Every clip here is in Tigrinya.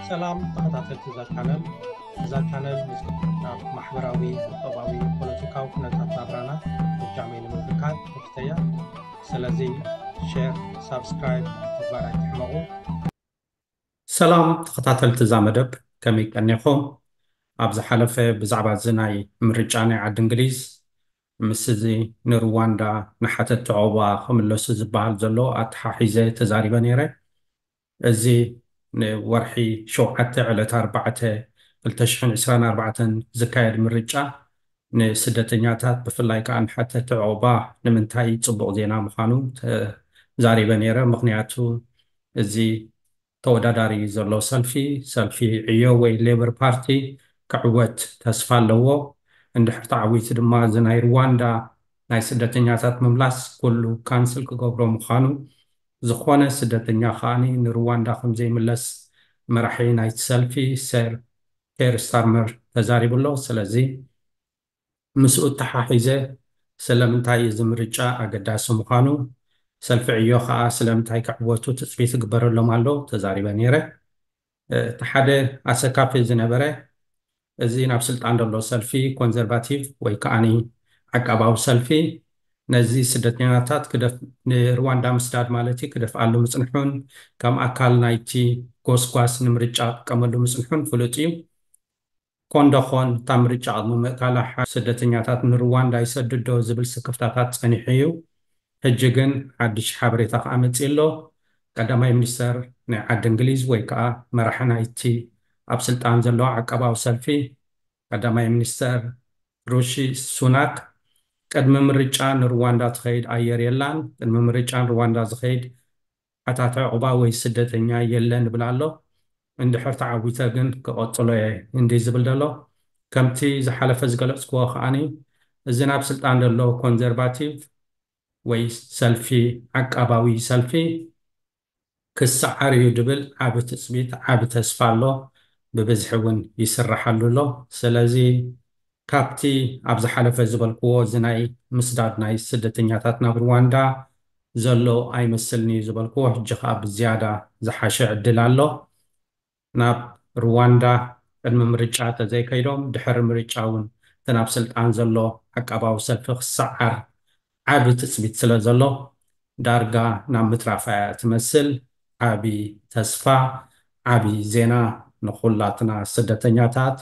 ሰላም ተኸታተልቲ እዛ ቻነል። እዛ ቻነል ምስ ናብ ማሕበራዊ፣ ቁጠባዊ፣ ፖለቲካዊ ኩነታት ናብራና እጃመይ ንምብርካት ትሕተያ። ስለዚ ሼር፣ ሳብስክራይብ ምግባር ኣይትሕመቑ። ሰላም ተኸታተልቲ እዛ መደብ፣ ከመይ ቀኒኹም? ኣብ ዝሓለፈ ብዛዕባ እዚ ናይ ምርጫ ናይ ዓዲ እንግሊዝ ምስ እዚ ንሩዋንዳ ንሓተቲ ዑቕባ ክምለሱ ዝበሃል ዘሎ ኣተሓሒዘ ተዛሪበ ነይረ። እዚ ንወርሒ ሸውዓተ ዕለት ኣርባዕተ ክልተ ሽሕን ዕስራን ኣርባዕተን ዝካየድ ምርጫ ንስደተኛታት ብፍላይ ከዓ ንሓተቲ ዑቕባ ንምንታይ ፅቡቕ ዜና ምዃኑ ተዛሪበ ነይረ። ምኽንያቱ እዚ ተወዳዳሪ ዘሎ ሰልፊ፣ ሰልፊ ዕዮ ወይ ሌበር ፓርቲ ክዕወት ተስፋ ኣለዎ። እንድሕር ተዓዊቱ ድማ እዚ ናይ ሩዋንዳ ናይ ስደተኛታት ምምላስ ኩሉ ካንስል ክገብሮ ምዃኑ፣ ዝኾነ ስደተኛ ከኣኒ ንሩዋንዳ ከም ዘይምለስ መራሒ ናይቲ ሰልፊ ሰር ኬር ስታርመር ተዛሪቡ ኣሎ። ስለዚ ምስኡ ተሓሒዘ ስለምንታይ እዚ ምርጫ ኣገዳሲ ምዃኑ፣ ሰልፊ ዕዮ ከዓ ስለምንታይ ክዕወቱ ትፅቢት ይግበረሎም ኣሎ ተዛሪበ ነይረ። እቲ ሓደ ኣሰካፊ ዝነበረ እዚ ናብ ስልጣን ዘሎ ሰልፊ ኮንዘርቫቲቭ ወይ ከዓኒ ዓቃባዊ ሰልፊ ነዚ ስደተኛታት ክደፍ ንሩዋንዳ ምስዳድ ማለት እዩ ክደፍኣሉ ምፅንሑን ከም ኣካል ናይቲ ጎስጓስ ንምርጫ ክጥቀመሉ ምፅንሑን ፍሉጥ እዩ። ኮን ዶ ኾን እታ ምርጫ ቅድሚ ምእካላ ሓ- ስደተኛታት ንሩዋንዳ ይሰድዶ ዝብል ስክፍታታት ጸኒሑ እዩ። ሕጂ ግን ሓድሽ ሓበሬታ ከኣ መጺኡ ኣሎ። ቀዳማይ ሚኒስተር ናይ ዓዲ እንግሊዝ ወይ ከኣ መራሒ ናይቲ ኣብ ስልጣን ዘሎ ዓቃባዊ ሰልፊ ቀዳማይ ሚኒስተር ሩሺ ሱናክ ቅድሚ ምርጫ ንሩዋንዳ ትኸይድ ኣየር የላን፣ ቅድሚ ምርጫ ንሩዋንዳ ዝኸይድ ሓታቲ ዕቑባ ወይ ስደተኛ የለን ይብል ኣሎ። እንድሕር ተዓዊተ ግን ክቐጽሎ እየ እንዲ ዝብል ዘሎ። ከምቲ ዝሓለፈ ዝገለጽክዎ ከዓኒ እዚ ናብ ስልጣን ዘሎ ኮንዘርቫቲቭ ወይ ሰልፊ ዓቃባዊ ሰልፊ ክሰዓር እዩ ድብል ዓቢ ትጽቢት ዓቢ ተስፋ ኣሎ። ብብዝሒ እውን ይስራሓሉ ኣሎ። ስለዚ ካብቲ ኣብ ዝሓለፈ ዝበልክዎ እዚ ናይ ምስዳድ ናይ ስደተኛታት ናብ ሩዋንዳ ዘሎ ኣይመስልኒ እዩ ዝበልክዎ ሕጂ ከዓ ብዝያዳ ዝሓሸ ዕድል ኣሎ። ናብ ሩዋንዳ ቅድሚ ምርጫ ተዘይከይዶም ድሕሪ ምርጫ እውን እቲ ናብ ስልጣን ዘሎ ዓቃባዊ ሰልፊ ክሰዓር ዓቢ ትጽቢት ስለ ዘሎ ዳርጋ ናብ ምትራፍ እያ ትመስል። ዓቢ ተስፋ፣ ዓቢ ዜና ንኹላትና ስደተኛታት፣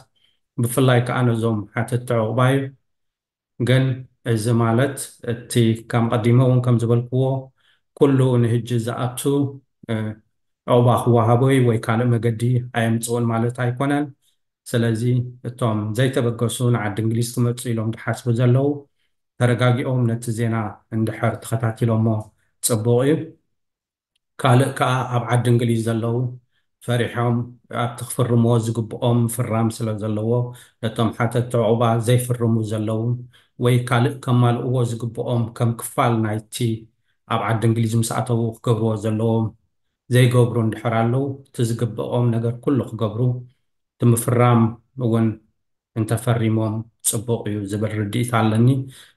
ብፍላይ ከዓ ነዞም ሓተቲ ዕቑባ እዩ። ግን እዚ ማለት እቲ ከም ቀዲመ እውን ከም ዝበልክዎ ኩሉ ንህጂ ዝኣቱ ዕቑባ ክወሃቦ እዩ ወይ ካልእ መገዲ ኣየምፅኡን ማለት ኣይኮነን። ስለዚ እቶም ዘይተበገሱ ንዓዲ እንግሊዝ ክመፁ ኢሎም ዝሓስቡ ዘለዉ ተረጋጊኦም ነቲ ዜና እንድሕር ተኸታቲሎሞ ፅቡቕ እዩ። ካልእ ከዓ ኣብ ዓዲ እንግሊዝ ዘለዉ ፈሪሖም ኣብቲ ክፍርምዎ ዝግብኦም ፍራም ስለ ዘለዎ ነቶም ሓተቲ ዕቑባ ዘይፍርሙ ዘለዉ ወይ ካልእ ከማልእዎ ዝግብኦም ከም ክፋል ናይቲ ኣብ ዓዲ እንግሊዝ ምስ ኣተዉ ክገብርዎ ዘለዎም ዘይገብሩ እንድሕር ኣለዉ እቲ ዝግብኦም ነገር ኩሉ ክገብሩ እቲ ምፍራም እውን እንተፈሪሞም ፅቡቕ እዩ ዝብል ርድኢት ኣለኒ።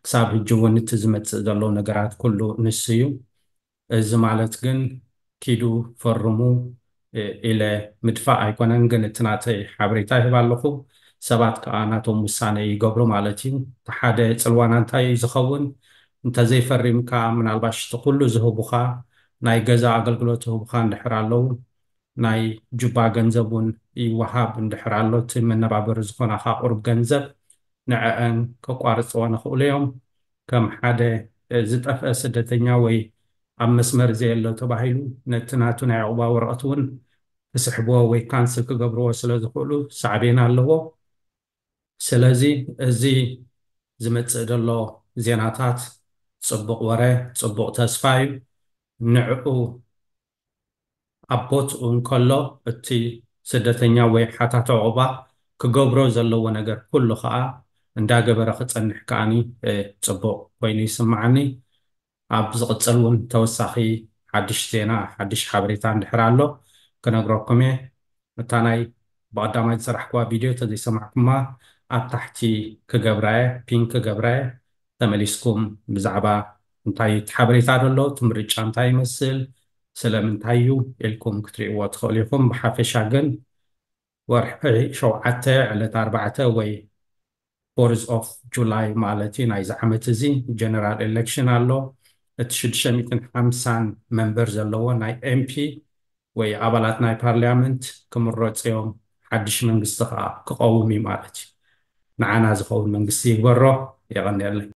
ክሳብ ሕጂ እውን እቲ ዝመፅእ ዘሎ ነገራት ኩሉ ንሱ እዩ። እዚ ማለት ግን ኪዱ ፈርሙ ኢለ ምድፋእ ኣይኮነን፣ ግን እቲ ናተይ ሓበሬታ ይህብ ኣለኹ። ሰባት ከዓ ናቶም ውሳነ ይገብሩ ማለት እዩ። እቲ ሓደ ፅልዋና እንታይ እዩ ዝኸውን? እንተዘይፈሪምካ ምናልባሽ እቲ ኩሉ ዝህቡኻ ናይ ገዛ ኣገልግሎት ዝህቡኻ እንድሕር ኣለዉ ናይ ጁባ ገንዘብ እውን ይወሃብ እንድሕር ኣሎ እቲ መነባበሪ ዝኾናኻ ቁሩብ ገንዘብ ንዐአን ከቋርፅወን ይኽእሉ እዮም። ከም ሓደ ዝጠፍአ ስደተኛ ወይ ኣብ መስመር ዘየሎ ተባሂሉ ነቲ ናቱ ናይ ዕቑባ ወረቐት እውን ክስሕብዎ ወይ ካንስል ክገብርዎ ስለ ዝኽእሉ ሳዕቤን ኣለዎ። ስለዚ እዚ ዝመፅእ ዘሎ ዜናታት ፅቡቕ ወረ፣ ፅቡቕ ተስፋ እዩ። ንዕኡ ኣብ ቦትኡ እንከሎ እቲ ስደተኛ ወይ ሓታቲ ዕቑባ ክገብሮ ዘለዎ ነገር ኩሉ ከዓ እንዳገበረ ክፀንሕ ከዓኒ ፅቡቕ ኮይኑ ይስምዓኒ። ኣብ ዝቕፅል እውን ተወሳኺ ሓድሽ ዜና ሓድሽ ሓበሬታ እንድሕር ኣሎ ክነግረኩም እየ። እታ ናይ ብቐዳማይ ዝሰራሕኩዋ ቪድዮ ተዘይሰማዕኩማ ኣብ ታሕቲ ክገብራ እየ፣ ፒን ክገብራ እየ። ተመሊስኩም ብዛዕባ እንታይ እቲ ሓበሬታ ዘሎ እቲ ምርጫ እንታይ ይመስል ስለምንታይ እዩ ኢልኩም ክትሪእዎ ትኽእሉ ኢኹም። ብሓፈሻ ግን ወርሒ ሸውዓተ ዕለት ኣርባዕተ ወይ fourth of July ማለት እዩ ናይዚ ዓመት እዚ general election ኣሎ። እቲ ሽዱሽተ ሚእትን ሓምሳን መንበር ዘለዎ ናይ M P ወይ ኣባላት ናይ ፓርላመንት ክምረፁ እዮም። ሓድሽ መንግስቲ ከዓ ክቐውም እዩ ማለት እዩ። ንዓና ዝኸውን መንግስቲ ይግበሮ። የቐንየለይ።